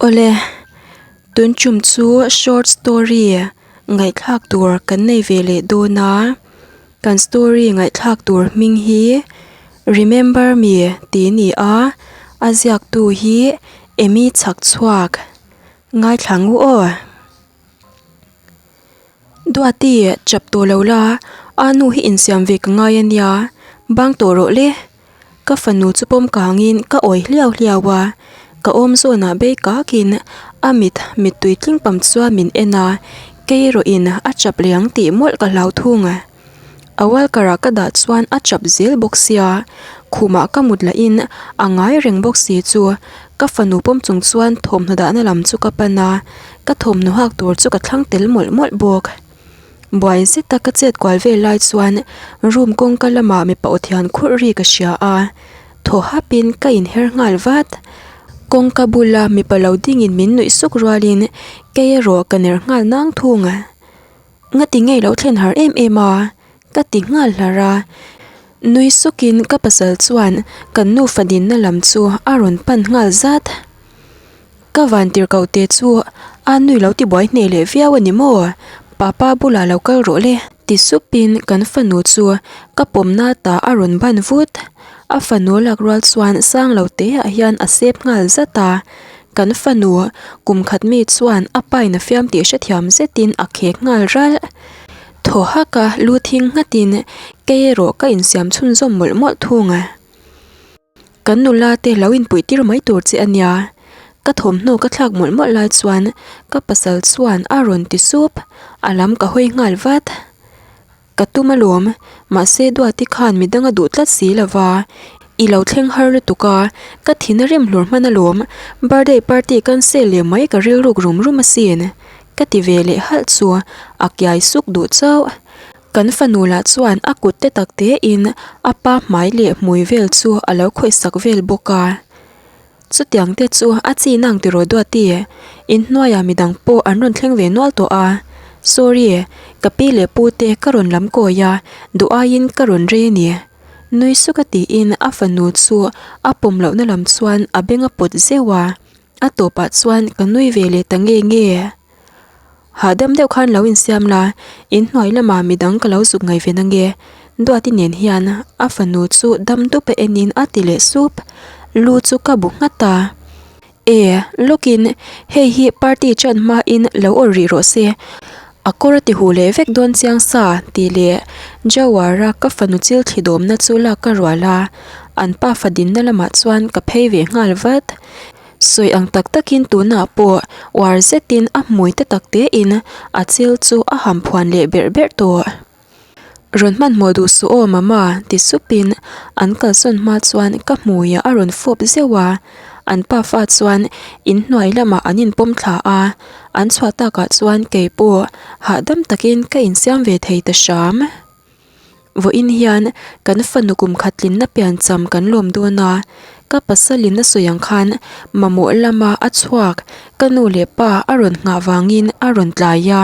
Awle, tun tum chu short story ngaihthlak tur kan nei ve leh dawn a, kan story ngaihthlak tur hming hi Remember Me tih a ni a, a ziaktu hi Amy Chhakchhuak ngaithla ngu aw. Duati, chap tawh lo la, a nu hi insiam ve ka ngai a nia, bang tawh rawh le. Ka fanu chu pawm kangin ka awi hliau hliau a, ka awm zawnah bei kakin a mit mittui tling pam chuan min en a, kei erawhin a chap leh ang tih mawlh ka hlau thung. A walker ah ka dah chuan a chap zel bawk sia, khumah ka mut lahin a ngai reng bawk si chu ka fanu pawm chung chuan thawmhnaw dahna lam chu ka pan a, ka thawmhnaw hak tur chu ka thlang tel mawlh mawlh bawk. Buai zeta ka chet kual vel lai chuan room kawngka lamah mipa aw thian khurh ri ka hria a, thaw hapin ka inher nghal vat. Kawngka bula mipa lo dingin min nuih suk rualin kei erawh ka ner nghal nang thung. Ngati ngei lo thlen har em em a, ka ti nghal hlar a. Nui sukin ka pasal chuan kan nufa dinna lam chu a rawn pan nghal zat. Ka vantir ko te chu a nui lo tibuai hneh leh viau a ni maw? Papa bulah lo kal rawh le ti supin kan fanu chu ka pawmna ta a rawn ban vut. A fanu lak rual chuan sang lo te ah hian a sep nghal zat a. Kan fanu kum khat mi chuan a pain a fiam tih hrethiam zetin a khek nghal ralh. Thaw hak a lu thing nghatin kei erawh ka insiam chhunzawm mawlh mawlh thung. Kan nula te lo inpuih tir mai tur che a nia. Ka thawmhnaw ka thlak mawlh mawlh lai chuan ka pasal chuan a rawn ti sup, a lam ka hawi nghal vat. Ka tum alawm, mahse Duati khan midang a duh tlat si lo va, i lo thleng har lutuk a, ka thin a rem hlur hman alawm, birthday party cancel leh mai ka rilruk rum rum asin, ka ti ve leh halh chu a kiai suk duh chauh. Kan fanu lah chuan a kut te tak tein a pa hmai leh hmui vel chu a lo khawih sak vel bawk a. Chutiang te chu a chi nang tiraw Duati, inhnuaiah midang pawh an rawn thleng ve nual tawh a. Sorry, ka pi leh pu te ka rawn lam kawi a, duh aiin ka rawn rei a ni. Nui suk a tiin a fanu chu a pawm lohna lam chuan a beng a pawt zeuh a, a tawpah chuan ka nui ve leh ta nge nge. Hahdam deuh khan lo insiam la, inhnuai lamah midang ka lo zuk ngaih ve nange? Duati nen hian a fanu chu dam dup a enin a ti leh sup. Lu chu ka bu nghat a. E, lawkin hei hi party chan hmain lo awr rih rawh se. A kawr a ti huh leh vek dawn chiang sa tih leh Jawara ka fanu chil thli dawmna chu lak ka rual a, an pafa dinna lamah chuan ka phei ve nghal vat. Sawi ang tak takin tunah pawh uar zetin a hmui te tak tein a chil chu a ham phuan leh berh berh tawh. Rawn hmanhmawh duh suh aw mama ti supin an kalsawn hma chuan ka hmuiah a rawn fawp zeuh a, an pafa chuan inhnuai lamah an inpawm thla a, an chhuah takah chuan kei pawh hahdam takin ka insiam ve thei ta hram. Vawiin hian kan fanu kum khat tlinna piancham kan lawm dawn a, ka pasalin a sawi ang khan mamawh lama a chhuak ka nu leh pa a rawn nghah vangin a rawn tlai a,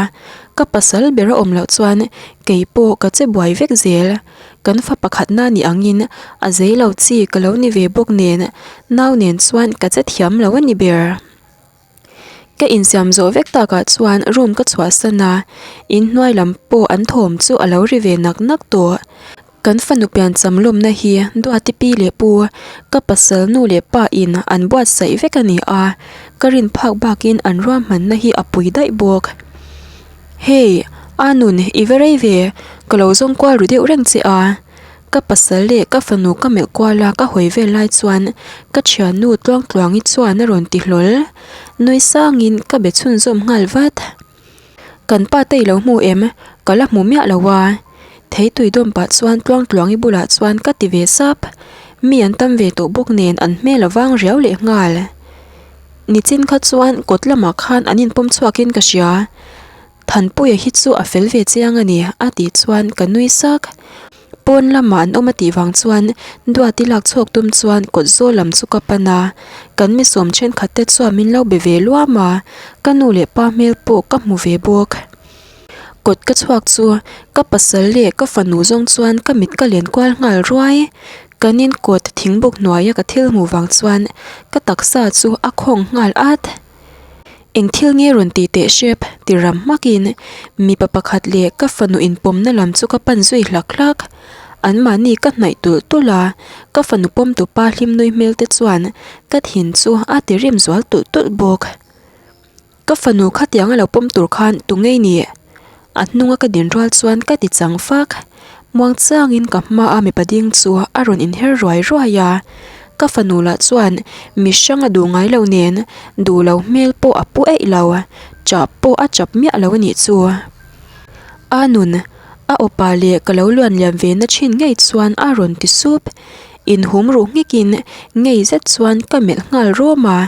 ka pasal ber a awm loh chuan kei pawh ka che buai vek zel. Kan fa pakhatna ni angin a zei lo chi ka lo ni ve bawk nen nau nen chuan ka che thiam lo a ni ber. Ka insiam zawh vek takah chuan room ka chhuahsan a, inhnuai lam pawh an thawm chu a lo ri ve nak nak tawh. Kan fanu piancham lawmna hi Duati pi leh pu, ka pasal nu leh pa in an buatsaih vek a ni a, ka rin phak bakin an ruahmanna hi a pui daih bawk. Hey, Anun i va rei ve, ka lo zawng kual ru deuh reng che a. Ka pasal leh ka fanu ka melh kual a ka hawi vel lai chuan ka thiannu Tluangtluangi chuan a rawn ti hlawl. Nui sangin ka be chhunzawm nghal vat. Kan pa te i lo hmu em? Ka la hmu miah lo a. Theitui dawm pah chuan Tluangtluangi bulah chuan ka ti ve sap. Mi an tam ve tawh bawk nen an hmel a vang riau leh nghal. Nichin kha chuan kawt lamah khan an inpawm chhuakin ka hria. Thanpuia hi chu a fel ve chiang a ni a tih chuan ka nui sak. Pawn lamah an awm a tih vang chuan Duati lak chhuak tum chuan kawt zawl lam chu ka pan a, kan mi sawm thenkhat te chuan min lo be ve luam a, ka nu leh pa hmel pawh ka hmu ve bawk. Kawt ka chhuak chu ka pasal leh ka fanu zawng chuan ka mit ka len kual nghal ruai. Kan in kawt thingbuk hnuaia ka thil hmuh vang chuan ka taksa chu a khawng nghal at. Eng thil nge rawn ti teh hrep? ti ram hmakin mipa pakhat leh ka fanu inpawmna lam chu ka pan zui hlak hlak. Anmahni ka hnaih tulh tulh a, ka fanu pawmtupa hlim nui hmel te chuan ka thin chu a ti rim zual tulh tulh bawk. Ka fanu khatiang a lo pawm tur khan tu ngei ni? A hnunga ka din rual chuan ka ti chang fak. Muang changin ka hmaa mipa ding chu a rawn inher ruai ruai a. Ka fanu lah chuan mi hrang a duh ngai lo nen duh lo hmel pawh a pu eih lo, chah pawh a chap miah lo a nih chu. A nun, a awpa leh ka lo luan liam ve na thin ngei chuan a rawn ti sup. Inhum ruh nghekin ngei zet chuan ka melh nghal rawm a.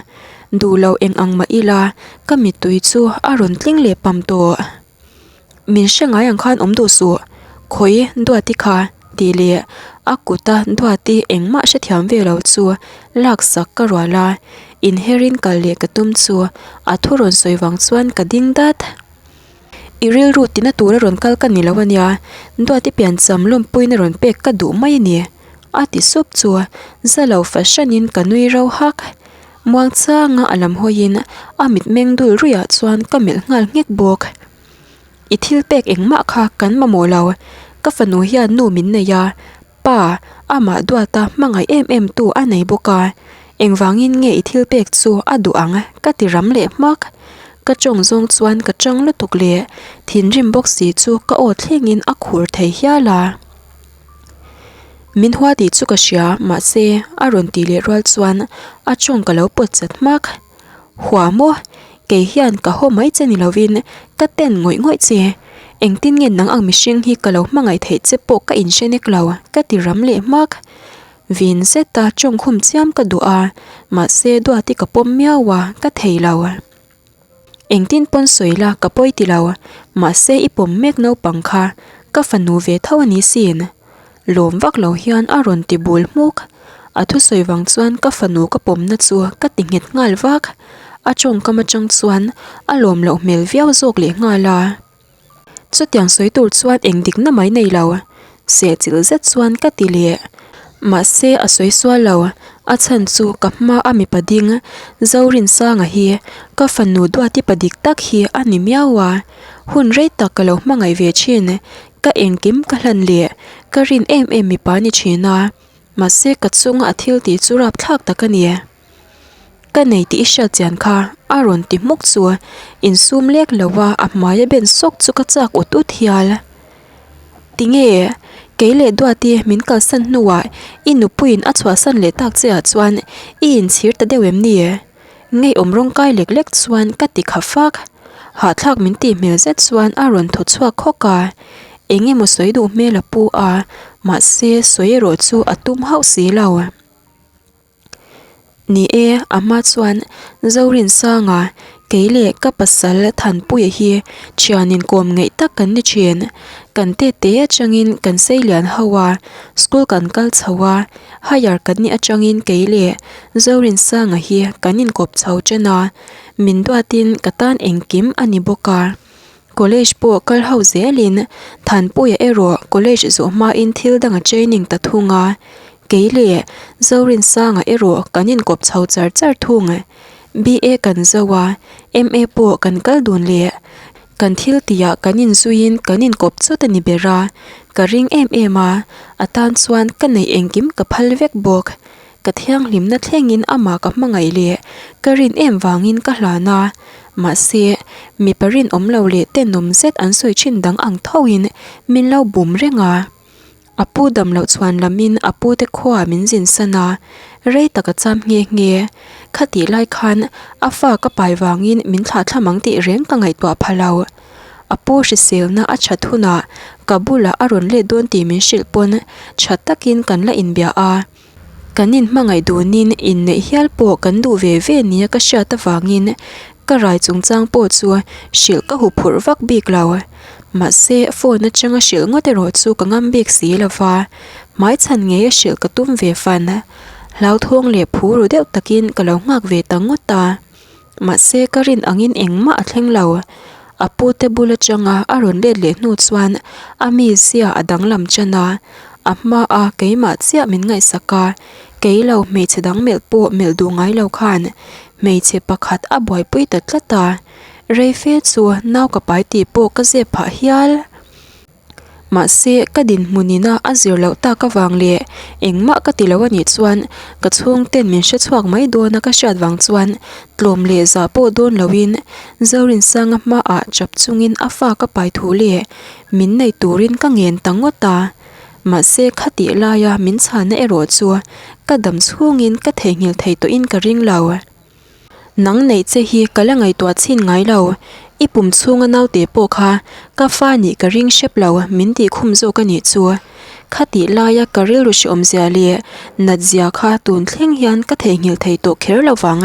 Duh lo eng ang mah ila, ka mittui chu a rawn tling leh pam tawh. Min hre ngai ang khan awm duh suh, khawi Duati kha tih leh a kuta Duati engmah hrethiam ve lo chu laksak ka rual a, inherin kal leh ka tum chu a thu rawn sawi vang chuan ka ding dat. I rilru tina tura rawn kal ka ni lo a nia, Duati piancham lawmpuina rawn pek ka duh mai a ni, a ti sup chu za lo fahranin ka nui rau hak. Muangchanga a lam hawiin a mitmeng dul ruihah chuan ka melh nghal nghek bawk. I thil pek engmah kha kan mamawh lo, ka fanu hian nu min nei a, pa, amah duata hmangaih em em tu a nei bawk a, engvangin nge i thil pek chu a duh ang ka ti ram leh hmak. Ka tawng zawng chuan ka tang lutuk leh thinrim bawk si chu ka aw thlengin a khur thei hial a. Min hua tih chu ka hria, mahse a rawn tih leh rual chuan a tawng ka lo pawt chat hmak. Hua maw? Kei hian ka haw mai che ni lovin ka ten ngawih ngawih che. Engtin nge nang ang mihring hi ka lo hmangaih theih che pawh ka inhre nek lo, ka ti ram leh hmak. Vin zeta tawng khum chiam ka duh a, mahse Duati ka pawm miau a, ka thei lo. Engtin pawn sawi la ka pawi ti lo, mahse i pawm mek naupang kha ka fanu ve tho a ni sin. Lawm vak lo hian a rawn ti bul hmuk. A thusawi vang chuan ka fanu ka pawmna chu ka ti nghet nghal vak. A tawngkam atang chuan a lawm loh hmel viau zawk leh nghal a. Chutiang sawi tur chuan eng dikna mai nei lo, sehchilh zet chuan ka ti leh. Mahse a sawi sual lo, a chhan chu ka hma a mipa ding Zorinsanga hi ka fanu duati pa dik tak hi a ni miau a, hun rei tak ka lo hmangaih ve thin, ka engkim ka hlan leh ka rin em em mipa ni thin a, mahse ka chunga a thil tih chu rapthlak tak a ni. Ka nei tih i hriat chian kha a rawn ti hmuk chu insum lek lo a, a hmai a ben sawk chu ka chak ut ut hial. Tinge kei leh Duati min kalsan hnuah i nupuiin a chhuahsan leh tak che ah chuan i inchhir ta deuh em ni? Ngeiawm rawng kai lek lek chuan ka ti kha fak. Hahthlak min tih hmel zet chuan a rawn thaw chhuak khawk a, eng emaw sawi duh hmel a pu a, mahse sawi erawh chu a tum hauh si lo. Ni e, a hma chuan Zorinsanga kei leh ka pasal Thanpuia hi thian inkawm ngeih tak kan ni thin. Kan tete atangin kan sei lian ho a, school kan kal chho a, higher kan nih atangin kei leh Zorinsanga hi kan inkawp chho chen a, min duatin ka tan engkim a ni bawk a. College pawh kal ho zelin Thanpuia erawh college zawh hmain thil dang a training ta thung a, kei leh Zorinsanga erawh kan inkawp chho char char thung. BA kan zo a, MA pawh kan kal dun leh kan thil tihah kan inzuiin kan inkawp chawt a ni ber a, ka ring em em a, a tan chuan ka neih engkim ka phal vek bawk. Ka thianghlimna thlengin amah ka hmangaih leh ka rin em vangin ka hlan a, mahse, mipa rinawm lo leh tenawm zet an sawi thin dang ang thoin min lo bum reng a. A pu dam loh chhuan lamin a pute khuaah min zin san a, rei tak a cham nghe nghe. Khatih lai khan a fa ka pai vangin min thlahthlam ang tih reng ka ngaihtuah pha lo. A pu hriselna a that hunah ka bulah a rawn let dawn tih min hrilh pawn tha takin kan la inbia a. Kan inhmangaih dunin inneih hial pawh kan duh ve ve nia ka hriat avangin ka rai chungchang pawh chu hrilh ka huphurh vak bik lo. Mahse, phone atanga hrilh ngawt erawh chu ka ngam bik si lo va, hmaichhan ngeia hrilh ka tum ve fan. Hlauthawng leh phuru deuh takin ka lo nghak ve ta ngawt a. Mahse, ka rin angin engmah a thleng lo. A pute bul atanga a rawn let leh hnu chuan a mizia a danglam tan a, a hmaa keimah chiah min ngaihsak a. Kei lo hmeichhe dang melh pawh melh duh ngai lo khan hmeichhe pakhat a buaipui ta tlat a, rei fe chu nau ka pai tih pawh ka zep phah hial. Mahse, ka dinhmun ina a zir loh tak avang leh engmah ka ti lo a nih chuan ka chhungten min hre chhuak mai dawn a ka hriat vang chuan tlawm leh zah pawh dawn loin Zorinsanga hmaah chap chungin a fa ka pai thu leh min nei turin ka ngen ta ngawt a. Mahse, khatih laia min chhanna erawh chu ka dam chhungin ka theihnghilh thei tawhin ka ring lo. Nang neih che hi ka la ngaihtuah chhin ngai lo, i pum chhunga naute pawh kha ka fa nih ka ring hrep lo min tih khum zawk a nih chu. Khatih laia ka rilru hreawm zia leh nat zia kha tun thleng hian ka theihnghilh thei tawh kher lo vang.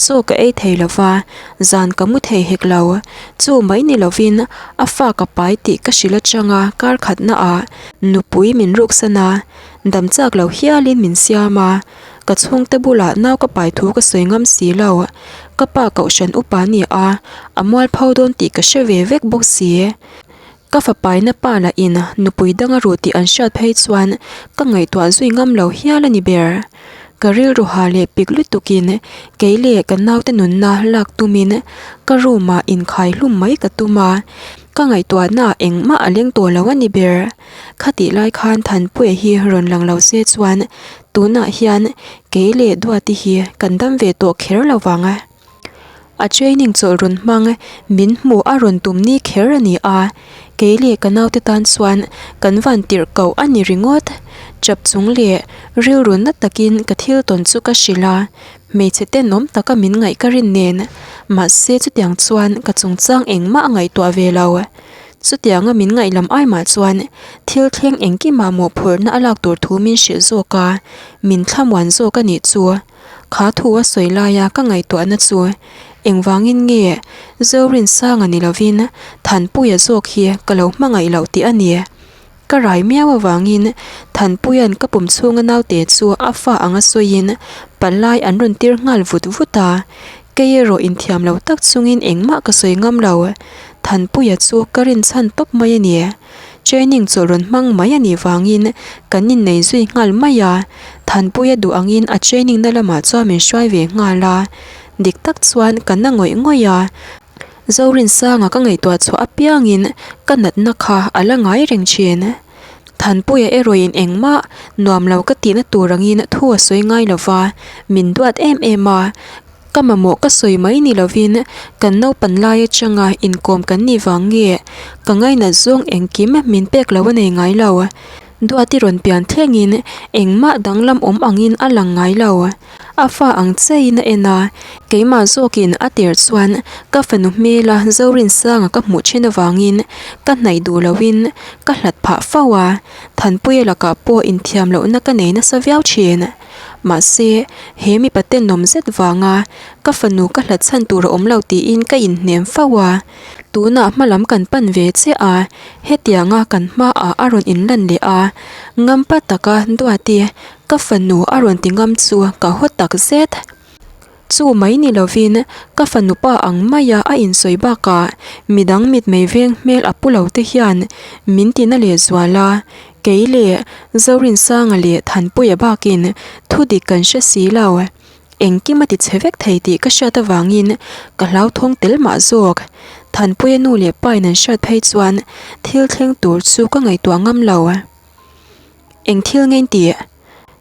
Chaw ka ei thei lo va, zan ka mu thei hek lo. Chu mai ni lovin a fa ka pai tih ka hrilh atanga kar khatna ah nupui min ruksan a, dam chak lo hialin min siam a. Ka chhungte bulah nau ka pai thu ka sawi ngam si lo. Ka pa kohhran upa a ni a, a mualpho dawn tih ka hre ve vek bawk si. Ka fapaina pa lah in nupui dang a ruh tih an hriat phei chuan ka ngaihtuah zui ngam lo hial a ni ber. Ka rilru ha leh pik lutukin kei leh ka naute nunna lak tumin ka room ah inkhai hlum mai ka tum a, ka ngaihtuahna engmah a leng tawh lo a ni ber. Khatih lai khan Thanpuia hi rawn lang lo se chuan Tunah hian kei leh Duati hi kan dam ve tawh kher lo vang a. A training chawlh rawn hmang min hmuh a rawn tum ni kher a ni a, kei leh ka naute tan chuan kan van tirh koh a ni ringawt. Chap chung leh rilru na takin ka thil tawn chu ka hrilh a, hmeichhe tenawm taka min ngaih ka rin nen, mahse chutiang chuan ka chungchang engmah a ngaihtuah ve lo. Chutianga min ngaihlam ai mah chuan thil thleng engkimah mawhphurhna a lak tur thu min hrilh zawk a, min thlamuan zawk a nih chu. Kha thu a sawi laia ka ngaihtuahna chu engvangin nge Zorinsanga ni lovin Thanpuia zawk hi ka lo hmangaih loh tih a ni. Ka rai miau avangin Thanpuia'n ka pum chhunga naute chu a fa anga sawiin palai an rawn tir nghal vut vut a, kei erawh inthiam lo tak chungin engmah ka sawi ngam lo. Thanpuia chu ka rinchhan tawp mai a ni. Training chawlh rawn hmang mai a nih vangin kan innei zui nghal mai a, Thanpuia duh angin a training na lamah chuan min hruai ve nghal a, dik tak chuan ka na ngawih ngawih a. Zorinsanga ka ngaihtuah chhuah apiangin ka natna kha a la ngai reng thin. Thanpuia erawhin engmah nuam lo ka tihna tur angin thu a sawi ngai lo va, min duat em em a. Ka mamawh ka sawi mai ni lovin kan naupan lai atanga inkawm kan nih vang nge ka ngainat zawng engkim min pek lo a nei ngai lo. Duati rawn pian thlengin engmah danglam awm angin a lang ngai lo. A fa ang chiahin a en a, keimah zawkin a tir chuan ka fanu hmela Zorinsanga ka hmuh thin avangin ka hnaih duh lohin ka hlat phah fo a, Thanpuia lakah pawh inthiam lohna ka nei nasa viau thin. Mahse, he mipa tenawm zet vanga ka fanu ka hlat chhan tur a awm lo tiin ka inhnem fo a, tunah hmalam kan pan ve chiah a, Hetianga kan hmaah a rawn inlan leh a, ngampa taka Duati ka fanu a rawn ti ngam chu ka haw tak zet. Chu mai ni lovin ka fanu pa ang maia a insawi bakah midang mitmei veng hmel a pu lo te hian min tina lehzual a, kei leh Zorinsanga leh Thanpuia bakin thudik kan hre si lo. Engkim a ti chhe vek thei tih ka hriat avangin ka hlauthawng tel mah zawk. Thanpuia nu leh pa in an hriat phei chuan thil thleng tur chu ka ngaihtuah ngam lo. Eng thil nge in tih?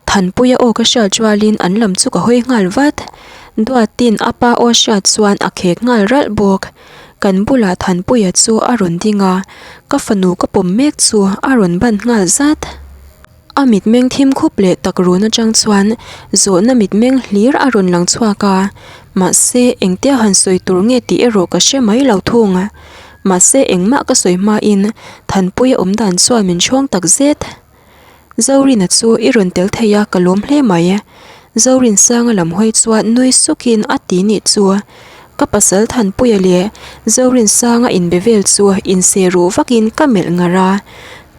Thanpuia aw ka hriat rualin an lam chu ka hawi nghal vat. Duatin a pa aw hriat chuan a khek nghal ralh bawk. Kan bulah Thanpuia chu a rawn ding a, ka fanu ka pawm mek chu a rawn ban nghal zat. A mitmeng thim khup leh tak run atang chuan zawhna mitmeng hlir a rawn lang chhuak a, mahse engtia han sawi tur nge tih erawh ka hre mai lo thung. Mahse engmah ka sawi hmain Thanpuia awm dan chuan min hrawng tak zet. Zorina chu i rawn tel thei a ka lawm hle mai. Zorinsanga lam hawi chuan nui sukin a ti nih chu. Ka pasal Thanpuia leh Zorinsanga inbe vel chu inseh ruh vakin ka melh ngar a.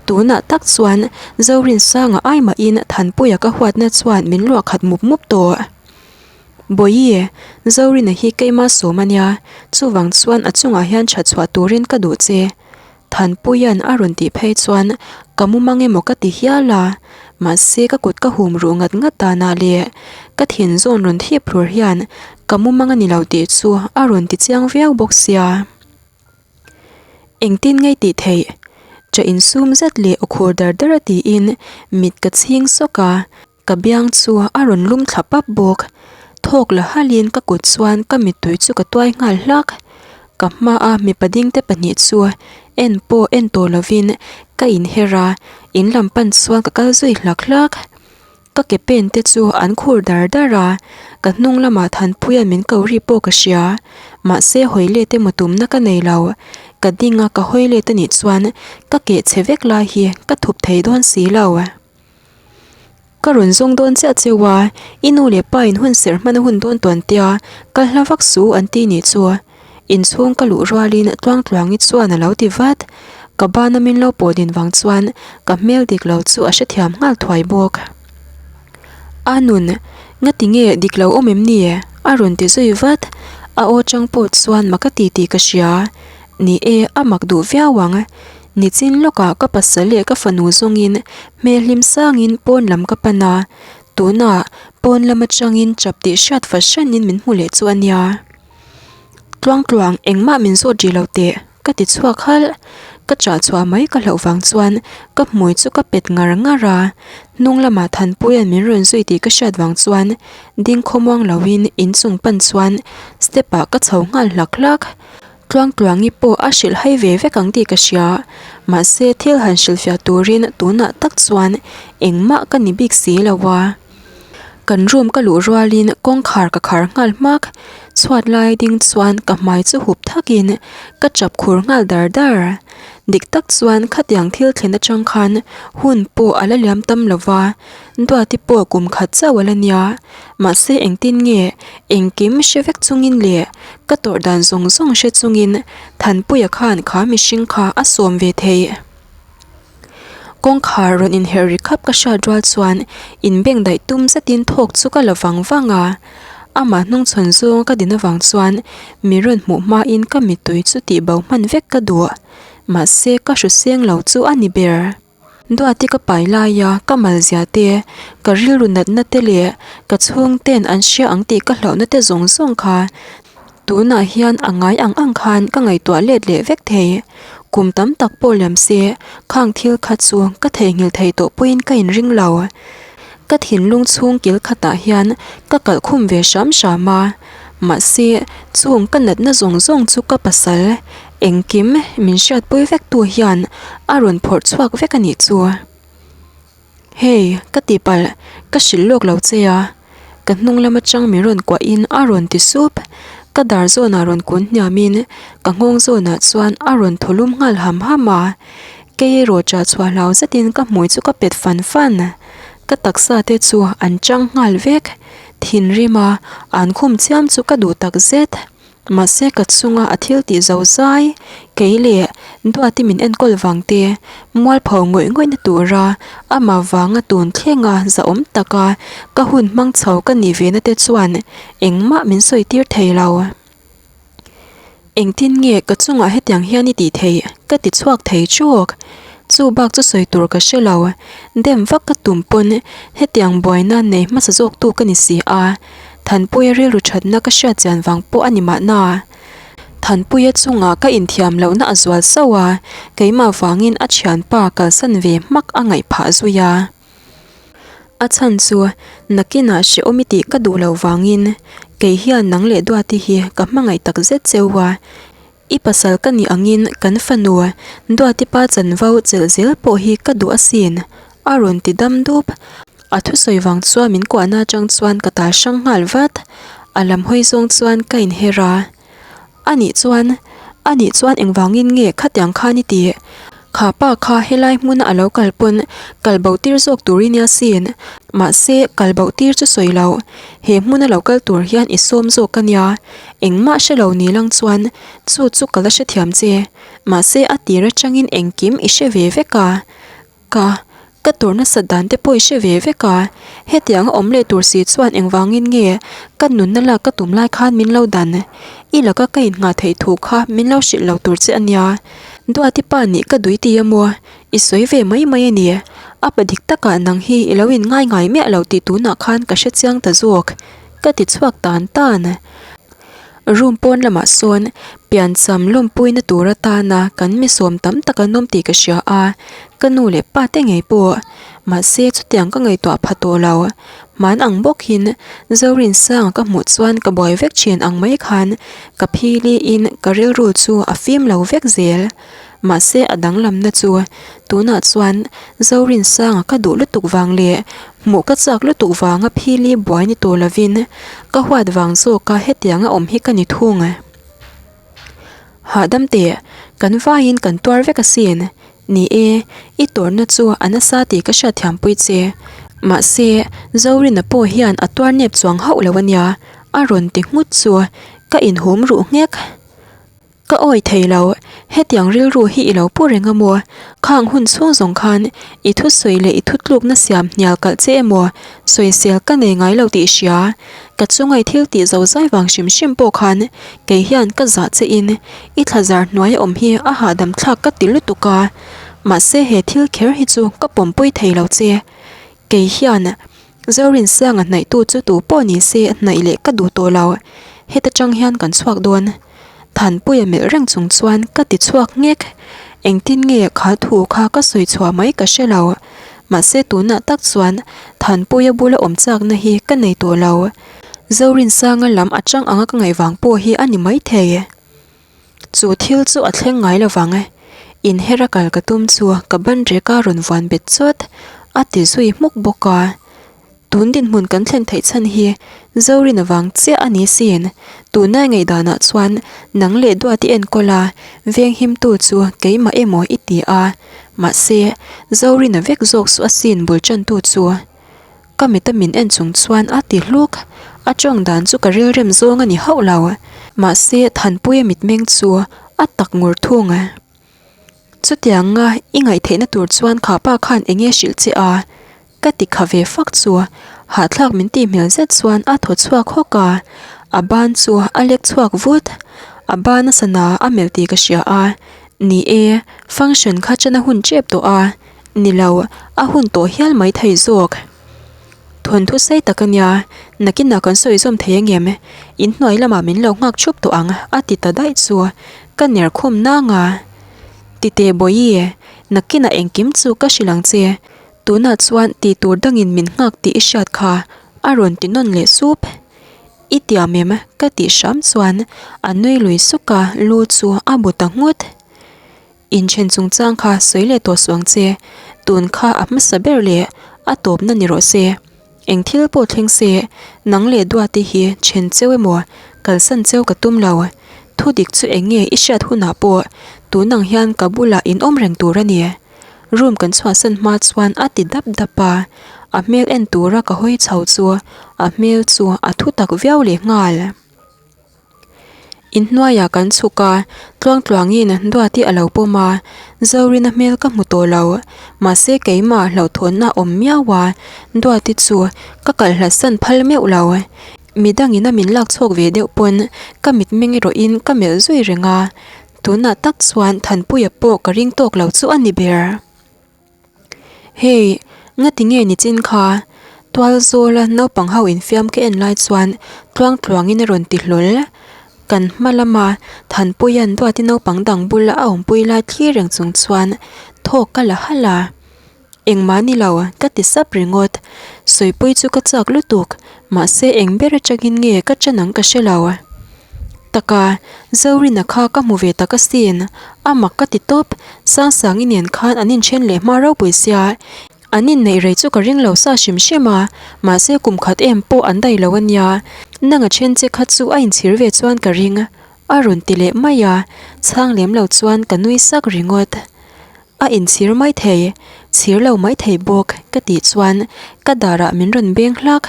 Tunah tak chuan Zorinsanga ai mahin Thanpuia ka huatna chuan min luah khat mup mup tawh. Bawihi, Zorina hi keima sawm a nia, chuvang chuan a chungah hian that chhuah turin ka duh che. Thanpuia'n a rawn tih phei chuan ka mu mang emaw ka ti hial a. Mahse ka kut ka hum ruh ngat ngat danah leh ka thin zawn rawn thip hlur hian ka mumang a ni lo tih chu a rawn ti chiang viau bawk sia. Engtin ngei tih theih? Cha insum zet leh aw khur dar dar a tiin mit ka chhing sawk a. Ka biang chu a rawn lum thla pap bawk. Thawk la halin ka kut chuan ka mittui chu ka tuai nghal hlak. Ka hmaa mipa dingte pahnih chu en pawh en tawh lovin ka inher a, in lam pan chuan ka kal zui hlak hlak. Ka ke pen te chu an khur dar dar a, ka hnung lamah Thanpuia'n min ko ri pawh ka hria. Mahse hawi let emaw tumna ka nei lo. Ka ding a ka hawi let anih chuan ka keh chhe vek lai hi ka thup thei dawn si lo. Ka rawn zawng dawn chiah cheu a, i nu leh pa in hun serh hman a hun dawn tawn tia, kal hla vak su an ti nih chu. Inchhung ka luh rualin Tluangtluangi chuan a lo ti vat. Ka bana min lo pawh din vang chuan ka hmel dik lo chu a hrethiam nghal thuai bawk. A nun, ngati nge dik lo awm em ni? a rawn ti zui vat. A aw chang pawh chuan mak a ti tih ka hria. Ni e, a mak duh viau ang. Nichin lawkah ka pasal leh ka fanu zawngin hmel hlim sangin pawn lam ka pan a, tunah pawn lam atangin chap tih hriat fahranin min hmu leh chu a nia. Tluangtluang engmah min zawt rih lo teh ka ti chhuak halh. Ka chah chhuah mai ka hlauh vang chuan ka hmui chu ka pet ngar ngar a, hnung lamah Thanpuia'n min rawn zui tih ka hriat vang chuan ding khawmuang loin inchung pan chuan step ah ka chho nghal hlak hlak. Tluangtluangi pawh a hrilh hai ve vek ang tih ka hria, mahse thil han hrilhfiah turin tunah tak chuan engmah ka ni bik si lo a. Kan room ka luh rualin kawngkhar ka khar nghal hmak, chhuat lai ding chuan ka hmai chu hup thakin ka chap khur nghal dar dar. Dik tak chuan khatiang thil thlen atang khan hun pawh a la liam tam lo va, Duati pawh kum khat chauh a la nia, mahse engtin nge engkim hre vek chungin leh ka tawrh dan zawng zawng hre chungin Thanpuia khan kha mihring kha a sawm ve theih. Kawngkhar rawn inherh ri khap ka hriat rual chuan inbeng daih tum zetin thawk chu ka la vang vang a, amah hnungchhawn zawng ka din avang chuan mi rawn hmuh hmain ka mittui chu tihbo hman vek ka duh, mahse ka hru seng lo chu a ni ber. Duati ka pai laia ka mal zia te, ka rilru natna te leh ka chhungten an hria ang tih ka hlauhna te zawng zawng kha tunah hian a ngai ang ang khan ka ngaihtuah let leh vek thei. Kum tam tak pawh liam se khang thil kha chu ka theihnghilh thei tawh pawhin ka inring lo. Ka thinlung chhung kil khatah hian ka kalh khum ve hram hram a, mahse chung ka natna zawng zawng chu ka pasal Engkim min hriatpui vek tu hian a rawn phawrh chhuak vek a nih chu. Hey, ka tihpalh, ka hrilh lawk lo che a. Ka hnung lam atang min rawn kuahin a rawn ti sup. Ka dar zawnah rawn kun hniamin ka nghawng zawnah chuan a rawn thaw lum nghal ham ham a. Kei erawh chah chhuah hlau zetin ka hmui chu ka pet fan fan. Ka taksa te chu an chang nghal vek. Thinrim a, an khum chiam chu ka duh tak zet. Mahse ka chunga a thil tih zo zai, kei leh Duati min enkawl vang te, mualpho ngawih ngawihna tura amah vanga tun thlenga zahawm taka ka hun hmang chho ka nih ve na te chuan engmah min sawi tir thei lo. Engtin nge ka chungah hetiang hian i tih theih? ka ti chhuak thei chawk. Chu bak chu sawi tur ka hre lo. Dem vak ka tum pawn hetiang buaina nei hmasa zawktu ka ni si a. Thanpuia rilru thatna ka hriat chian vang pawh a ni mahna. Thanpuia chungah ka inthiam lohna a zual sauh a, keimah vangin a thianpa kalsan ve hmak a ngaih phah zui a. A chhan chu nakinah hrehawm i tih ka duh loh vangin kei hian nang leh Duati hi ka hmangaih tak zet cheu a, I pasal ka nih angin kan fanu Duati pa chanvo chelh zel pawh hi ka duh asin, a rawn ti dam dup. A thusawi vang chuan min kuahna atang chuan ka tal hrang nghal vat. A lam hawi zawng chuan ka inher a. A nih chuan, a nih chuan engvangin nge khatiang khan i tih? Kha pa kha helai hmuna a lo kal pawn kal bo tir zawk tur i nia sin. Mahse, kal bo tir chu sawi lo. He hmuna lo kal tur hian i sawm zawk a nia. Engmah hre lo ni lang chuan chu chu ka la hrethiam che. Mahse, a tir atangin engkim i hre ve vek a. Ka. Ka tur nasat dan te pawh i hre ve vek a, hetiang a awm leh tur si chuan engvangin nge ka nunna lak ka tum lai khan min lo dan? I laka ka innghah theih thu kha min lo hrilh lo tur che a nia. Duati pa nih ka dui ti a maw? I sawi ve mai mai a ni. A pa dik takah nang hi i lo inngai ngai miah lo tih tunah khan ka hre chiang ta zawk. Ka ti chhuak tan tan. Room pawn lamah sawn piancham lawmpuina tur atana kan mi sawm tam tak an awm tih ka hria a, ka nu leh pa te ngei pawh. Mahse chutiang ka ngaihtuah pha tawh lo. Hman ang bawkin Zorinsanga ka hmuh chuan ka buai vek thin ang mai khan ka philiin ka rilru chu a fim lo vek zel. Mahse a danglamna chu tunah chuan Zorinsanga ka duh lutuk vang leh hmuh ka chak lutuk vanga phili buai ni tawh lovin ka huat vang zawka hetianga awm hi ka ni thung. Hahdam teh, kan vaiin kan tuar vek asin. Ni e, i tawrhna chu a nasa tih ka hriatthiampui che. Mahse, Zorina pawh hian a tuar nep chuang hauh lo ania, a rawn ti nghut chu ka inhum ruh nghek. Ka awi thei lo, hetiang rilru hi i lo pu reng a maw? Khang hun chhung zawng khan i thusawi leh i thutlukna siam hnial kalh che emaw sawisel ka nei ngai lo tih hria. Ka chunga i thil tih zo zai vang hrim hrim pawh khan kei hian ka zah che in i thlazar hnuai a awm hi a hahdam thlak ka ti lutuk a. Mahse he thil kher hi chu ka pawmpui thei lo che. Kei hian Zorinsanga hnaihtu chu tu pawh ni se hnaih leh ka duh tawh lo. Heta tang hian kan chhuak dawn. Thanpuia melh reng chung chuan ka ti chhuak nghek. Engtin nge kha thu kha ka sawi chhuah mai ka hre lo. Mahse tunah tak chuan Thanpuia bula awm chakna hi ka nei tawh lo. Zorinsanga lam atang anga ka ngaih vang pawh hi a ni maithei. Chu thil chu a thleng ngai lo vang e. Inher a kal ka tum chu ka ban rek a rawn vuan bet chawt a ti zui hmuk bawk a. Tun dinhmun kan thlen theih chhan hi Zorin avang chiah a ni sin. Tuna ngaihdanah chuan nang leh Duati enkawl a venghimtu chu keimah emaw i ti a. Mahse, Zorina vek zawk suh asin bul tantu chu. Ka mita min en chung chuan a ti hluk. A tawng dan chu ka rilrem zawng a ni hauh lo. Mahse, Thanpuia mitmeng chu a tak ngur thung. Chutianga i ngaihtheihna tur chuan kha pa khan eng nge hrilh che a? Ka ti kha ve fak chu. Hahthlak min tih hmel zet chuan a thaw chhuak hawk a. A ban chu a lek chhuak vut. A ban a sana a melh tih ka hria a. Ni e, function kha chen a hun tep tawh a. Ni lo, a hun tawh hial mai thei zawk. Thawnthu sei tak a nia, nakinah kan sawi zawm thei angem? Inhnuai lamah min lo nghak thup tawh ang, a ti ta daih chu. Ka ner khum nang a. Tite Bawihi, nakinah engkim chu ka hrilh ang che. Tunah chuan tih tur dangin min nghak tih i hriat kha, a rawn ti nawn leh sup. I tiam em? ka tih hram chuan a nui lui suk a, lu chu a bu ta nghut. Inthen chungchang kha sawi leh tawh suh ang che, tun kha a hmasa ber leh a tawpna ni rawh se. Eng thil pawh thleng se, nang leh Duati hi then cheu emaw kalsan cheu ka tum lo. Thu dik chu eng nge i hriat hunah pawh tun ang hian ka bulah in awm reng tur a ni. Room kan chhuahsan hma chuan a ti dap dap a, a hmel en tura ka hawi chho chu a hmel chu a thu tak viau leh nghal. Inhnuaiah kan chhuk a, tluangtluangin Duati a lo pawm a, Zorina hmel ka hmu tawh lo. Mahse keimah hlauhthawnna a awm miau a, Duati chu ka kalh hlatsan phal meuh lo. Midangin a min lak chhuak ve deuh pawn ka mitmeng erawhin ka melh zui reng a, tunah tak chuan Thanpuia pawh ka ring tawk lo chu a ni ber. Hei, ngati nge ni chin kha? Tual zawla naupang ho infiam ka en lai chuan tluang tluangin a rawn ti hlawl. Kan hma lama Thanpuia'n Duati naupang dang bula a awmpui lai thlir reng chung chuan thawk ka la halh a. Engmah ni lo, ka ti sap ringawt. Sawipui chu ka chak lutuk, mahse eng ber atangin nge ka ṭan ang ka hre lo. Taka, Zorina kha ka hmu ve tak asin, a mak ka ti tawp, Sangsangi nen khan an inthen leh hma ropui sia, an inneih rei chu ka ring lo sa hrim hrim a, mahse kum khat em pawh an dai lo ania, nanga then che kha chu a inchhir ve chuan ka ring, a rawn ti leh mai a, chhang lem lo chuan ka nui sak ringawt. A inchhir mai thei, chhir lo mai thei bawk ka tih chuan ka darah min rawn beng hlak.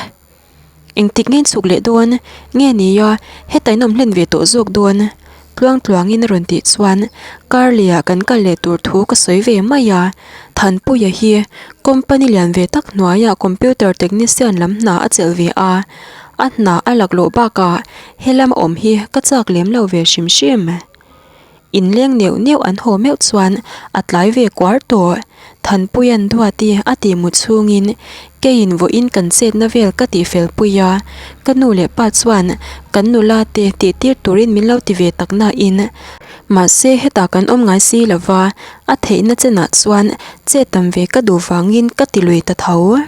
Engtik nge chhuk leh dawn? Nge nia, heta in awm hlen ve tawh zawk dawn. Tluangtluangin a rawn tih chuan Karleh ah kan kal leh tur thu ka sawi ve mai a. Thanpuia hi company lian ve tak hnuaiah computer technician lam hna a chelh ve a, a hna a laklawh bakah helam a awm hi ka chak lem lo ve hrim hrim. Inleng neuh neuh an haw meuh chuan a tlai ve kuar tawh. Thanpuia'n Duati a tih mu chhungin keiin vawiin kan chetna vel ka tih fel pui a, ka nu leh pa chuan kan nula te tih tir turin min lo ti ve tak nain mahse hetah kan awm ngai si lo va, a theihna chenah chuan chet tam ve ka duh vangin ka ti lui ta tho.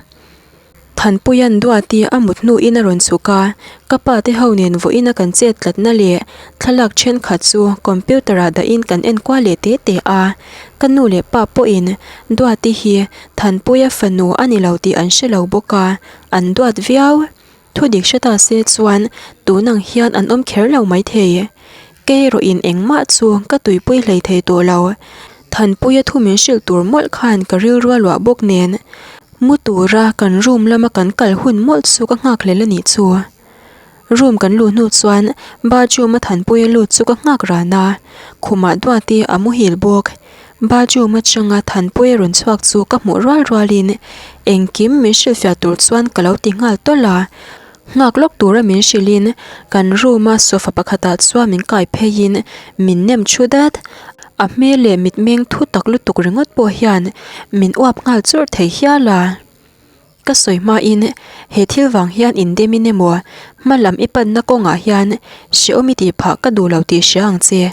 Thanpuia'n Duati a mut hnuin a rawn chhuk a, ka pa te ho nen vawiin a kan chet tlatna leh thlalak thenkhat chu computer ah dahin kan en kual leh te te a. Ka nu leh pa pawhin Duati hi Thanpuia fanu a ni lo tih an hre lo bawk a, an duat viau. Thudik hre ta se chuan tun ang hian an awm kher lo maithei. Kei erawhin engmah chu ka tuipui hlei thei tawh lo. Thanpuia thu min hrilh tur mawlh khan ka rilru a luah bawk nen mu tura kan room lama kan kal hun mawlh chu ka nghak hlel a nih chu. Room kan luh hnu chuan bathroom a Thanpuia lut chu ka nghak ran a, khumah Duati a muhil bawk. Bathroom atanga Thanpuia rawn chhuak chu ka hmuh rual rualin engkim min hrilhfiah tur chuan ka lo ti nghal tawlh a. Nghak lawk tura min hrilhin kan room a sofa pakhatah chuan min kai pheiin min nem thu dat. A hmel leh mitmeng thu tak lutuk ringawt pawh hian min uap nghal churh thei hial a. Ka sawi hmain he thil vang hian indemin emaw hma lam i panna kawngah hian hrehawm i tih phah ka duh lo tih hria ang che.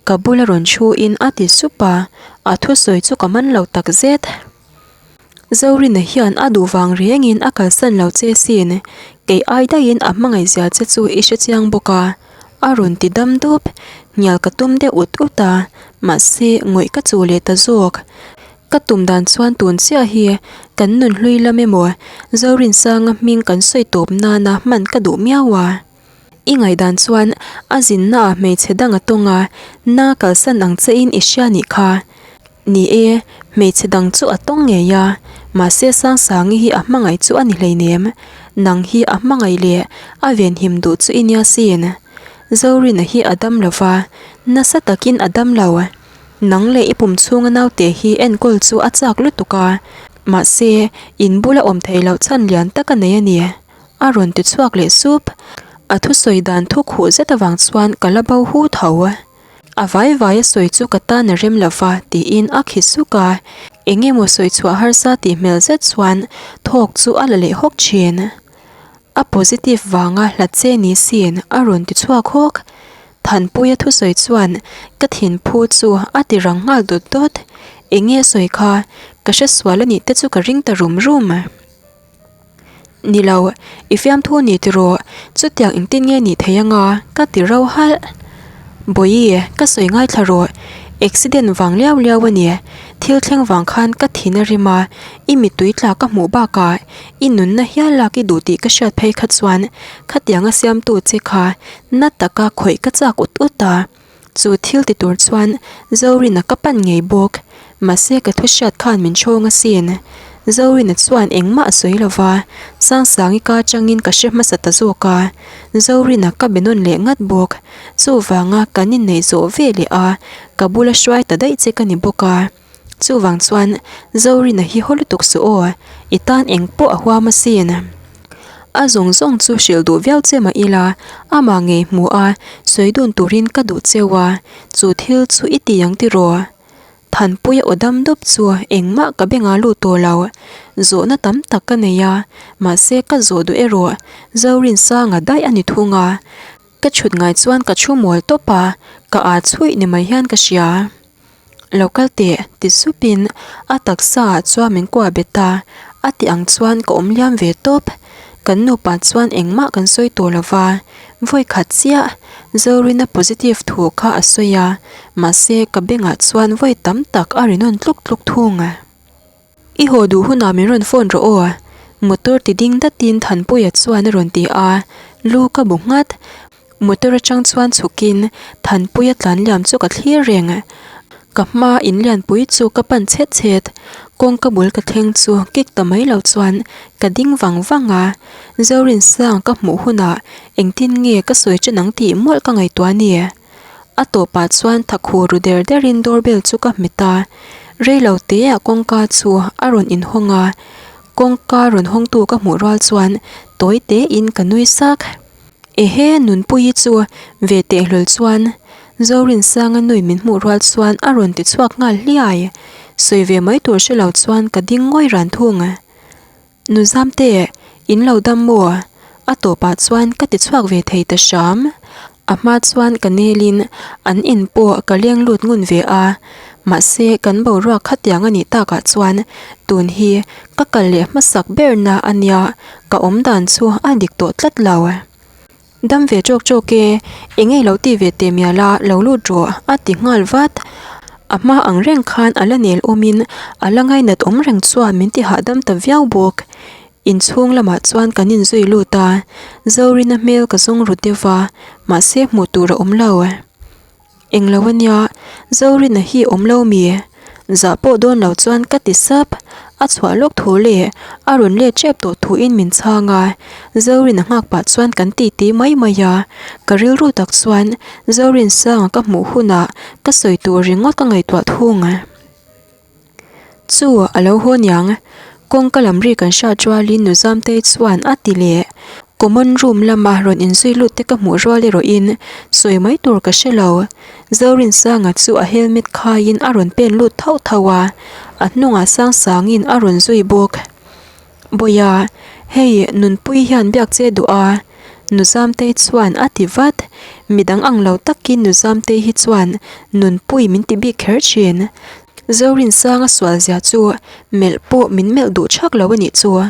Ka bula rawn thuin a ti sup a, a thusawi chu ka man lo takzet. Zorina hian a duh vang rengin a kalsan lo che sin, kei ai daihin a hmangaih zia che chu i hre chiang bawk a, a rawn ti dam dup. Hnial ka tum deuh ut ut a, mahse ngawih ka chu leh ta zawk. Ka tum dan chuan tun chiah hi kan nunhlui lam emaw Zorinsanga hming kan sawi tawp nana hman ka duh miau a. I ngaihdan chuan a zinnaah hmeichhe dang a tawng a, na kalsan ang chein i hria nih kha. Ni e, hmeichhe dang chu a tawng ngei a, mahse Sangsangi hi a hmangaih chu a ni hleinem. Nang hi a hmangaih leh a venhim duh chu i nia sin. Zorina hi a dam lo va, nasa takin a dam lo. Nang leh i pum chhunga naute hi enkawl chu a chak lutuk a, mahse in bula awm theih loh chhan lian tak a nei a ni. A rawn ti chhuak leh sup. A thusawi dan thu khuh zet avang chuan ka la bo hu tho. A vai vai a sawi chu ka tan a rem lo va tiin a khi suk a. Eng emaw sawi chhuah harsa tih hmel zet chuan thawk chu a la leh hawk thin. A positive vanga hlat che ni siin a rawn ti chhuak hawk. Thanpuia thusawi chuan ka thinphu chu a ti rang nghal dawt dawt. Eng nge sawi kha ka hresual a nih te chu ka ring ta rum rum. Ni lo, i fiamthu ni tiraw, chutiang engtin nge nih thei anga ka ti ro halh. Bawihi, ka sawi ngaithla rawh, accident vang liau liau a ni, thil thleng vang khan ka thin a rim a, i mittui tla ka hmuh bakah i nunna hial lak i duh tih ka hriat phei kha chuan khatianga siamtu che kha na taka khawih ka chak ut ut a. Chu thil ti tur chuan Zorina ka pan ngei bawk. Mahse ka thu hriat khan min chhawng asin. Zorina chuan engmah a sawi lo va, Sangsangi ka atangin ka hre hmasa ta zawk a. Zorina ka be nawn leh ngat bawk. Chuvanga kan inneih zawh ve leh a, ka bula hruai ta daih che ka ni bawk a. Chuvang chuan Zorina hi haw lutuk suh aw, i tan eng pawh a huam asin. A zawng zawng chu hrilh duh viau che mah ila, amah ngei hmu a, sawi dun turin ka duh cheu a, chu thil chu i ti ang tiraw? Thanpuia aw dam dup chu engmah ka beng a lut tawh lo. Zawhna tam tak ka nei a, mahse ka zawh duh erawh Zorinsanga daih a ni thung a. Ka chhut ngai chuan ka chhu mual tawp a, ka aa chhuih ni mai hian ka hria. Lo kal teh, ti supin a taksa ah chuan min kuah bet a, a tih ang chuan ka awm liam ve tawp. Kan nupa chuan engmah kan sawi tawh lo va, vawi khat chiah Zorina positive thu kha a sawi a, mahse ka bengah chuan vawi tam tak a ri nawn tluk tluk thung. I haw duh hunah min rawn phone rawh aw, motor ti ding datin Thanpuia chuan a rawn ti a, lu ka bu nghat. Motor atang chuan chhukin Thanpuia tlan liam chu ka thlir reng. Ka hma in lianpui chu ka pan chhet chhet, kawngka bul ka thleng chu kik ta mai lo chuan ka ding vang vang a, Zorinsang ka hmuh hunah engtin nge ka sawi chen ang tih mawlh ka ngaihtuah a ni. A tawpah chuan thakhu ru der derin doorbell chu ka hmet a, reilo teah kawngka chu a rawn inhawng a, kawngka rawn hawngtu ka hmuh rual chuan tawi tein ka nui sak. Ehe Nunpuii chu ve tehlul chuan Zorinsanga nui min hmuh rual chuan a rawn ti chhuak nghal hliai, sawi ve mai tur hre lo chuan ka ding ngawi ran thung. Nuzamte, in lo dam maw? A tawpah chuan ka ti chhuak ve thei ta hram. A hma chuan ka nelin an in pawh ka leng lut ngun ve a, mahse kan boruak khatiang a nih takah chuan tun hi ka kal leh hmasak berna a nia, ka awm dan chu a dik tawh tlat lo. Dam ve ṭawk ṭawk e, eng nge lo ti ve teh mial a, lo lut rawh, a ti nghal vat. A hma ang reng khan a la nel awmin a la ngainat awm reng chuan min ti hahdam ta viau bawk. Inchhung lamah chuan kan inzui lut a, Zorina hmel ka zawng ru deuh va, mahse hmuh tur a awm lo. Englo a nia, Zorina hi awm lo mi? Zah pawh dawn lo chuan ka ti sap. A chhuah lawk thu leh a rawn let tep tawh thuin min chhang a. Zorina nghak pah chuan kan titi mai mai a. Ka rilru tak chuan Zorinsanga ka hmuh hunah ka sawi tur ringawt ka ngaihtuah thung. Chu a lo haw niang. Kawngka lam ri kan hriat rualin Nuzamtei chuan a ti leh. Common room lama rawn inzui lut te ka hmuh rual erawhin sawi mai tur ka hre lo. Zorinsanga chu a helmet khaiin a rawn pen lut thauh thauh a, a hnungah Sangsangin a rawn zui bawk. Bawiha, hei Nunpui hian biak che duh a, Nuzamtei chuan a ti vat. Midang ang lo takin Nuzamtei hi chuan Nunpui min ti bik kher thin. Zorinsanga sual zia chu melh pawh min melh duh thak lo a nih chu.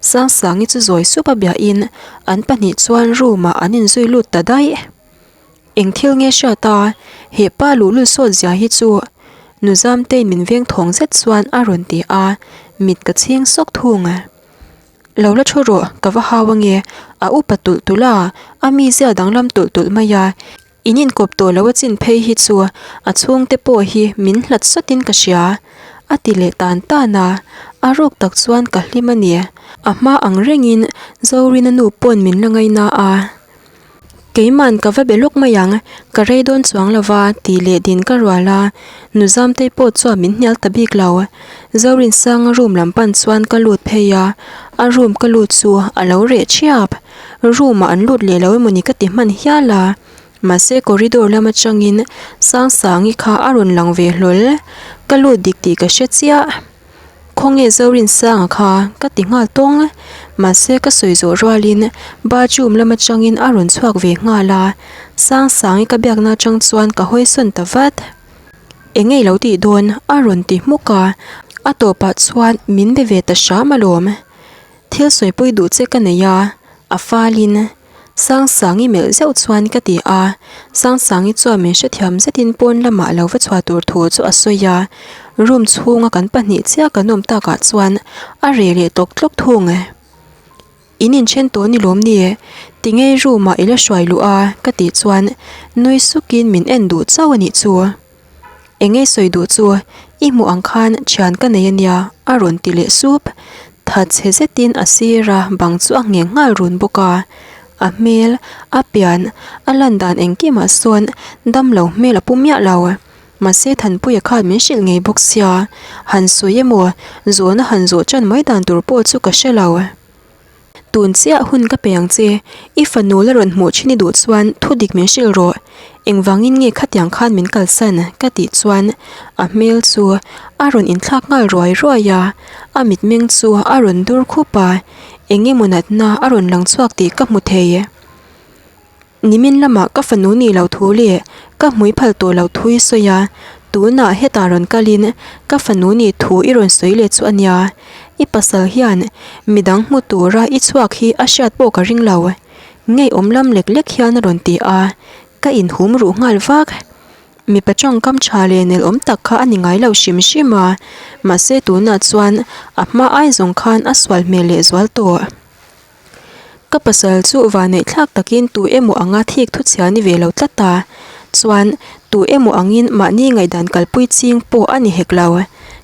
Sangsangi chu zawi sup a biahin an pahnih chuan room ah an inzui lut ta daih. Eng thil nge hriat a, he pa luhlul sawt zia hi chu Nuzamtei min veng thawng zet chuan a rawn ti a, mit ka chhing sawk thung. Lo la thu rawh, ka va hau ange, a upa tulh tulh a, a mizia danglam tulh tulh mai a, In inkawp tawh lo a chin phei hi chu a chhungte pawh hi min hlat sawtin ka hria, a ti leh tan tan a, a ruk tak chuan ka hlim a ni. A hma ang rengin Zorina nu pawn min la ngaina a, Keiman ka va be lawk mai ang, ka rei dawn chuang lo va tih leh din ka rual a, Nuzamtei pawh chuan min hnial ta bik lo. Zorinsanga room lam pan chuan ka lut phei a, a room ka lut chu a lo reh thiap. Room ah an lut leh lo emawni ka ti hman hial a, mahse corridor lam atangin Sangsangi kha a rawn lang ve hlawl, ka lut dik tih ka hre chiah. Khawnge Zorinsanga kha ka ti nghal tawng, mahse ka sawi zawh rualin bathroom lam atangin a rawn chhuak ve nghal a, Sangsangi ka biakna atang chuan ka hawi sawn ta vat. Eng nge ilo tih dawn? a rawn ti hmuk a, a tawpah chuan min be ve ta hram alawm. Thil sawipui duh che ka nei a, a falin Sangsangi melh zeuh chuan ka ti a. Sangsangi chuan min hrethiam zetin pawn lamah lo va chhuah tur thu chu a sawi a. Room chhunga kan pahnih chiah kan awm takah chuan a reh leh tawk tlawk thung. In inthen tawh ni lawm ni? Tinge room ah i la hruai luh a? ka tih chuan nui sukin min en duh chauh a nih chu. Eng nge sawi duh chu i hmuh ang khan thian ka nei a nia a rawn ti leh sup. Thatchhe zetin a sir a bang chu a ngheng nghal run bawk a. A hmel, a pian, a lan dan engkimah sawn damlo hmel a pu miah lo. Mahse Thanpuia khan min hrilh ngei bawk sia, han sawi emaw zawhna han zawh tan mai dan tur pawh chu ka hre lo. Tun chiah hun ka pe ang che, i fanu la rawn hmuh thin i duh chuan thu dik min hrilh rawh. Engvangin nge khatiang khan min kalsan? ka tih chuan a hmel chu a rawn inthlak nghal ruai ruai a, a mitmeng chu a rawn dur khup a, eng emaw natna a rawn lang chhuak tih ka hmu thei. Nimin lamah ka fanu nih loh thu leh ka hmui phal tawh loh thu i sawi a, tunah hetah rawn kalin ka fanu nih thu i rawn sawi leh chu a nia. I pasal hian midang hmu tura i chhuak hi a hriat pawh ka ring lo. Ngeiawm lam lek lek hian a rawn ti a, ka inhum ruh nghal vak. Mipa tawngkam tha leh nelawm tak kha a ni ngai lo hrim hrim a, mahse tunah chuan a hma ai zawng khan a sual hmel leh zual tawh. Ka pasal chu vaneih thlak takin tu emaw anga thik thu chhia ni ve lo tlat a, chuan tu emaw angin mahni ngaihdan kalpui ching pawh a ni hek lo.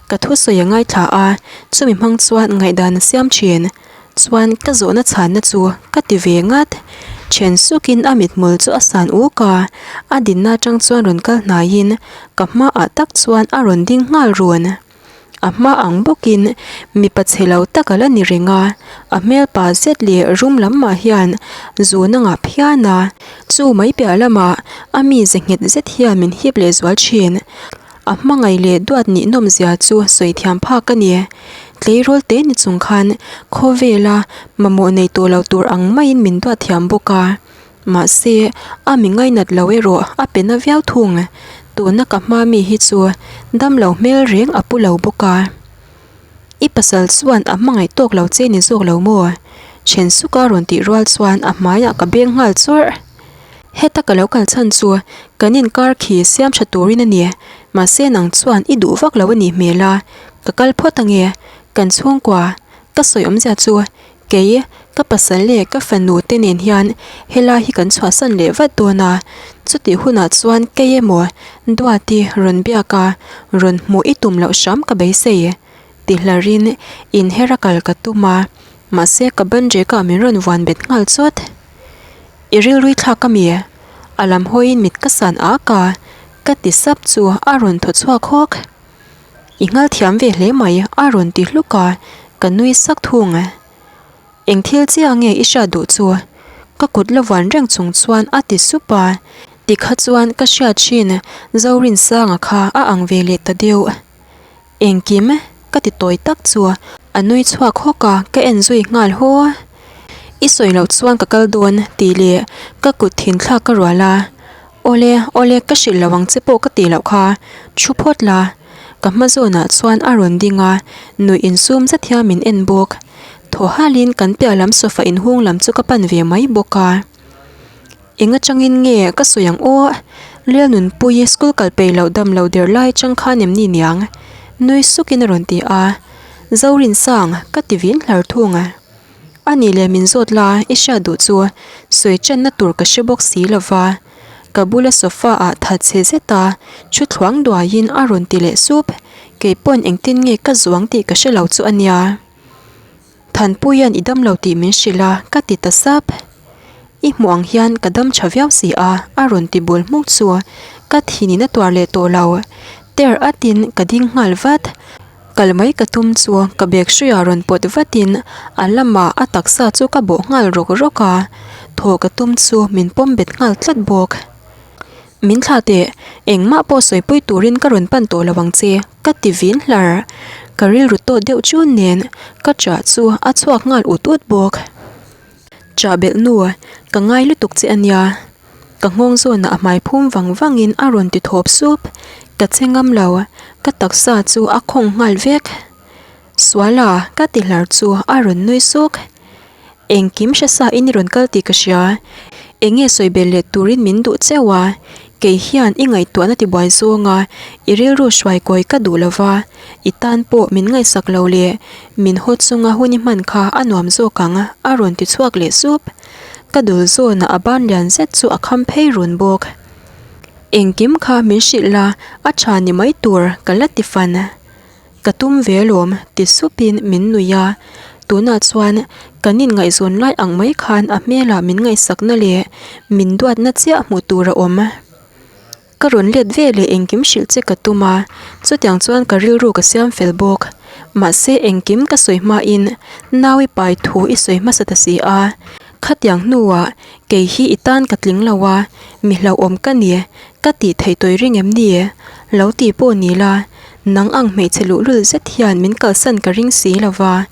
Ka thusawi a ngaithla a, chumi hmang chuan ngaihdan a siam thin. Chuan ka zawhna chhanna chu ka ti ve ngat. Then sukin a mithmul chu a san uk a, a dinna atang chuan rawn kal hnaiin ka hmaah tak chuan a rawn ding nghal run. A hma ang bawkin mipa chhe lo tak a la ni reng a, a hmel pa zet leh rum lam mah hian zun a ngah phian a, chu mai piah lamah a mize nghet zet hian min hip leh zual thin. A hmangaih leh duat nih nawm zia chu sawi thiam phak a ni. Tleirawl te ni chung khan khawvela mamawh nei tawh lo tur ang maiin min duat thiam bawk a. Mahse, a mi ngainat lo erawh a pe na viau thung. Tuna ka hma mi hi chu dam lo hmel reng a pu lo bawk a. I pasal chuan a hmangaih tawk lo che ni zawk lo maw? Then suka rawn tih rual chuan a hmaiah ka beng nghal chawrh. Heta ka lo kal chhan chu kan inkar khi siam tha turin a ni. Mahse nang chuan i duh vak lo a nih hmel a, ka kal phawt ange. Kan chhungkua ka sawi awmzia chu Kei, ka pasal leh ka fanu te nen hian helai hi kan chhuahsan leh vat dawn a, chutih hunah chuan kei emaw Duati rawn biak a, rawn hmuh i tum loh hram ka beisei ti hlarin inher a kal ka tum a, mahse ka ban rek ah min rawn vuan bet nghal chawt. I rilrui thlak a mi? A lam hawiin mit ka san ak a, ka ti sap chu a rawn thaw chhuak hawk. I nghal thiam ve hle mai a rawn ti hluk a, ka nui sak thung. Eng thil chiah nge i hriat duh chu? Ka kut la vuan reng chung chuan a ti sup a, tikha chuan ka hriat thin Zorinsanga kha a ang ve leh ta deuh. Engkim ka ti tawi tak chu a nui chhuak hawk a, ka en zui nghal haw. I sawi loh chuan ka kal dawn tih leh ka kut thin thlak ka rual a. Awle, awle ka hrilh lo ang che pawh ka tih loh kha, thu phawt la. Ka hma zawnah chuan a rawn ding a, nuih insum zet hian min en bawk. Thaw halin kan piah lam sofa inhung lam chu ka pan ve mai bawk a. Eng atangin nge ka sawi ang aw? Lialnunpuii school kal peih loh dam lo der lai atang khan em ni niang? Nui sukin a rawn ti a. Zorinsang, ka ti vin hlar thung a. A nih leh min zawt la, i hriat duh chu sawi channa tur ka hre bawk si lo va. Ka bula sofa ah that chhe zet a, thu thluang duaiin a rawn ti leh sup. Kei pawn engtin nge ka zuang tih ka hre lo chu a nia. Thanpuia'n i dam lo tih min hrilh a, ka ti ta sap. I hmuh ang hian ka dam tha viau si a, a rawn ti bul hmuk chu. Ka thinin a tuar leh tawh lo. Ter atin ka ding nghal vat. Kal mai ka tum chu ka bag hruiah rawn pawt vatin a lamah a taksa chu ka bawh nghal rawk rawk a, thaw ka tum chu min pawm bet nghal tlat bawk. Min thlah teh, engmah pawh sawipui turin ka rawn pan tawh lo ang che, ka ti vin hlar. Ka rilru tawt deuh chun nen ka chah chu a chhuak nghal ut ut bawk. Chah belh nu, ka ngai lutuk che a nia. Ka nghawng zawnah a hmai phum vang vangin a rawn ti thawp sup. Ka che ngam lo, ka taksa chu a khawng nghal vek. Suala, ka ti hlar chu a rawn nui suk. Engkim hre sa in i rawn kal tih ka hria. Enge sawi belh leh turin min duh cheu a, kei hian i ngaihtuahna tibuai zawnga i rilru hruai kawi ka duh lo va, i tan pawh min ngaihsak lo leh min haw chunga hun i hman kha a nuam zawk ang a rawn ti chhuak leh sup. Ka dul zawnah a ban lian zet chu a kham phei run bawk. Engkim kha min hrilh la, a tha ni mai tur ka la ti fan. Ka tum ve alawm ti supin min nuih a, tunah chuan kan inngaihzawn lai ang mai khan a hmelah min ngaihsakna leh min duatna chiah hmuh tur a awm. Ka rawn let ve leh engkim hrilh che ka tum a, chutiang chuan ka rilru ka siam fel bawk. Mahse engkim ka sawi hmain nau i pai thu i sawi hmasa ta si a, khatiang hnuah kei hi i tan ka tling lo a, mi hlauhawm ka ni, ka tih theih tawi ring em ni? Lo ti pawh ni la, nang ang hmeichhe luhlul zet hian min kalsan ka ring si lo va.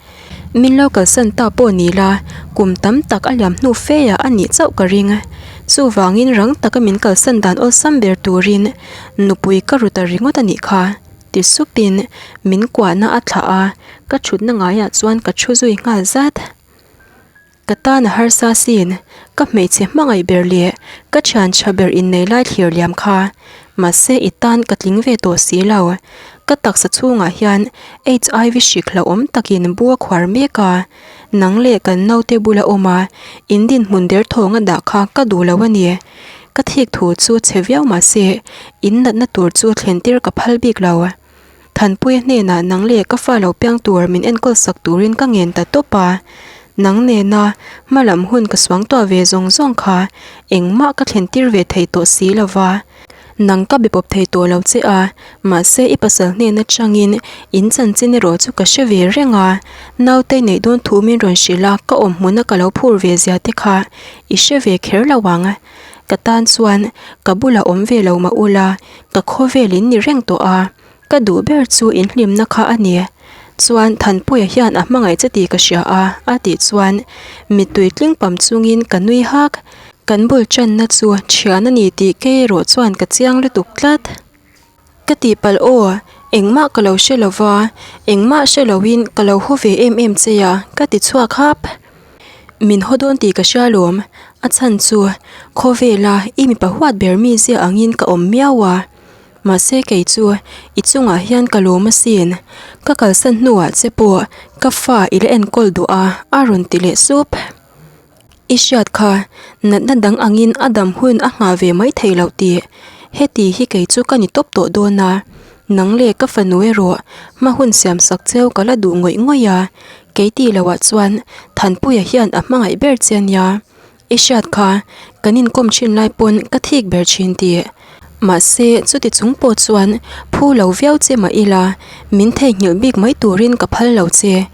Min lo kalsan ta pawh ni la, kum tam tak a liam hnu fe ah a nih chauh ka ring. Chuvangin rang taka min kalsan dan awlsam ber turin nupui ka ru ta ringawt a nih kha, ti supin min kuahna a thlah a, ka thutna ngaiah chuan ka thu zui nghal zat. Ka tan a harsa sin, ka hmeichhe hmangaih ber leh ka thian tha ber innei lai thlir liam kha. Mahse i tan ka tling ve tawh si lo. Ka taksa chhungah hian HIV hrik hlauhawm takin bu a khuar mek a. Nang leh kan naute bula awm a, in dinhmun derthawng a dah kha ka duh lo a ni. Ka thik thu chu chhe viau mahse in natna tur chu thlen tir ka phal bik lo. Thanpuia hnenah nang leh ka fa lo piang tur min enkawl sak turin ka ngen ta tawp a. Nang nena hma lam hun ka suang tuah ve zawng zawng kha engmah ka thlen tir ve thei tawh si lo va. Nang ka be pawp thei tawh lo che a, mahse i pasal hnen atangin in chanchin erawh chu ka hre ve reng a. Naute neih dawn thu min rawn hrilh a, ka awm hmuna ka lo phur ve zia te kha i hre ve kher lo ang. Ka tan chuan ka bulah awm ve lo mah ula, ka khawvel in ni reng tawh a. Ka duh ber chu inhlimna kha a ni. Chuan Thanpuia hian a hmangaih che tih ka hria a, a tih chuan mittui tling pam chungin ka nui hak. Kan bul tanna chu thian a ni tih kei erawh chuan ka chiang lutuk tlat. Ka tihpalh aw, engmah ka lo hre lo va, engmah hre loin ka lo haw ve em em che a, ka ti chhuak hap. Min haw dawn tih ka hria lawm, a chhan chu khawvela i mipa huat ber mi zia angin ka awm miau a. Mahse kei chu i chungah hian ka lawm asin, ka kalsan hnuah che pawh ka fa i la enkawl duh a, a rawn ti leh sup. I hriat kha natna dang angin a dam hun a nghah ve mai thei loh tih, heti hi kei chu ka ni tawp tawh dawn a, nang leh ka fanu erawh hma hun siam sak cheu ka la duh ngawih ngawih a, kei tih loh ah chuan Thanpuia hian a hmangaih ber che ania. I hriat kha, kan inkawm thin lai pawn ka thik ber thin tih. Mahse, chuti chung pawh chuan phu lo viau che mah ila, min theihnghilh bik mai turin ka phal lo che.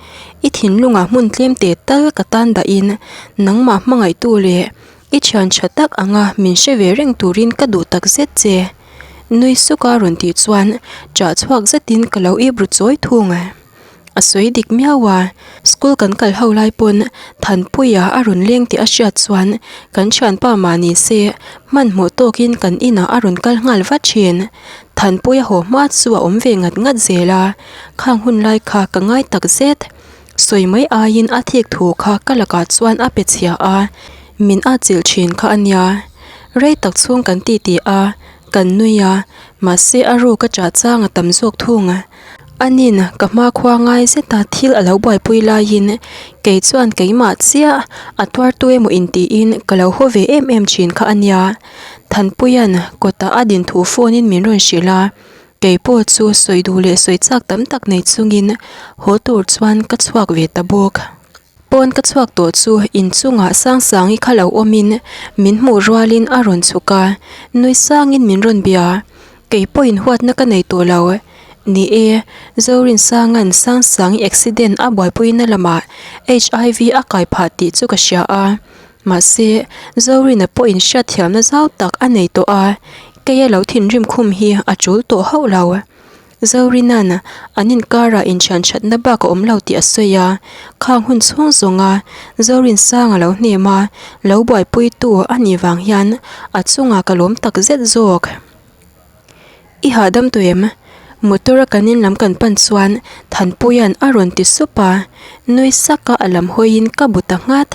I thinlungah hmun tlem teh tal ka tan dahin nangmah hmangaihtu leh i thian tha tak anga min hre ve reng turin ka duh tak zet che. Nui suka rawn tih chuan chah chhuak zetin ka lo ip ru chawi thung. A sawi dik miau a, school kan kal ho lai pawn Thanpuia a rawn leng tih a hriat chuan kan thianpa mah ni se hmanhmawh tawkin kan inah a rawn kal nghal vat thin. Thanpuia haw hma chu a awm ve ngat ngat zel a, khang hun lai kha ka ngai tak zet. Sawi mai aiin a thik thu kha ka lakah chuan a pe chhia a, min atchilh thin kha a nia. Rei tak chhung kan titi a, kan nui a, mahse a ruk a chah chang a tam zawk thung. Anin ka hmakhua ngai zeta thil a lo buaipui laiin kei chuan keimah chiah a tuartu emaw intiin ka lo haw ve em em thin kha a nia. Thanpuia'n kawtah a din thu phone in min rawn hrilh a, kei pawh chu sawi duh leh sawi chak tam tak nei chungin haw tur chuan ka chhuak ve ta bawk. Pawn ka chhuak tawh chu inchungah Sangsangi kha lo awmin min hmuh rualin a rawn chhuk a, nui sangin min rawn bia. Kei pawhin huatna ka nei tawh lo. Ni e, Zorinsanga'n Sangsangi accident a buaipuina lamah HIV a kai phah tih chu ka hria a, mahse Zorina pawhin hriatthiamna zau tak a nei tawh a, keia lo thinrim khum hi a tul tawh hauh lo. Zorina'n an inkarah inthianthatna bak a awm lo tih a sawi a, khang hun chhung zawnga Zorinsanga lo hnem a, lo buaipuitu a nih vang hian a chungah ka lawm tak zet zawk. I hahdam tawh em? Motor a kan in lam kan pan chuan Thanpuia'n a rawn ti sup a, nui saka a lam hawiin ka bu ta nghat.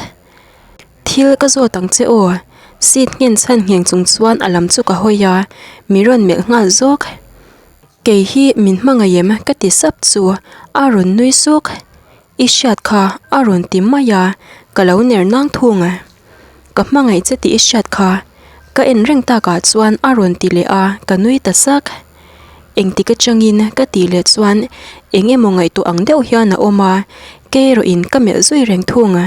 Thil ka zawt ang che aw, seat nghen chhan ngheng chung chuan a lam chu ka hawi a, mi rawn melh nghal zawk. Kei hi min hmangaih em ka ti sap chu a rawn nui suk, I hriat kha a rawn ti mai a, ka lo ner nang thung. Ka hmangaih che tih i hriat kha ka en reng takah chuan a rawn ti leh a, ka nui ta sak. Engtik atangin ka tih leh chuan eng emaw ngaihtuah ang deuh hian a awm a, kei erawh in ka melh zui reng thung.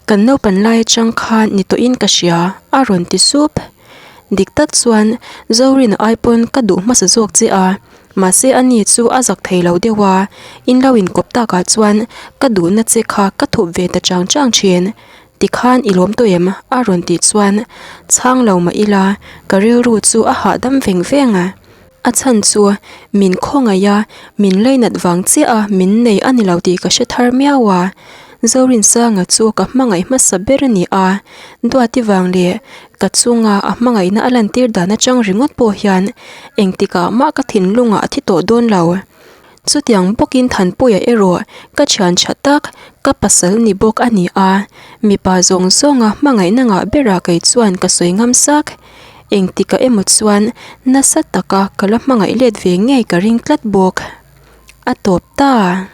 Kan naupan lai atang khan ni tawhin ka hria, a rawn ti sup. Dik tak chuan Zorina ai pawn ka duh hmasa zawk che a, mahse ani chu a zak thei lo deuh a, in lo inkawp takah chuan ka duhna che kha ka thup ve ta chang chang thin. Tikhan i lawm tawh em? a rawn tih chuan chhang lo mah ila ka rilru chu a hahdam veng veng a. A chhan chu min khawngaih a, min lainat vang chiah a min nei a ni lo tih ka hre thar miau a. Zorinsanga chu ka hmangaih hmasa ber a ni a, Duati vang leh ka chunga a hmangaihna a lantir dan atang ringawt pawh hian engtikah mah ka thinlungah a thi tawh dawn lo. Chutiang bawkin Thanpuia erawh ka thian tha tak, ka pasal ni bawk a ni a, mipa zawng zawnga hmangaihna ngah berah kei chuan ka sawi ngam sak. Engtikah emaw chuan nasa taka ka la hmangaih let ve ngei ka ring tlat bawk. A tawp ta.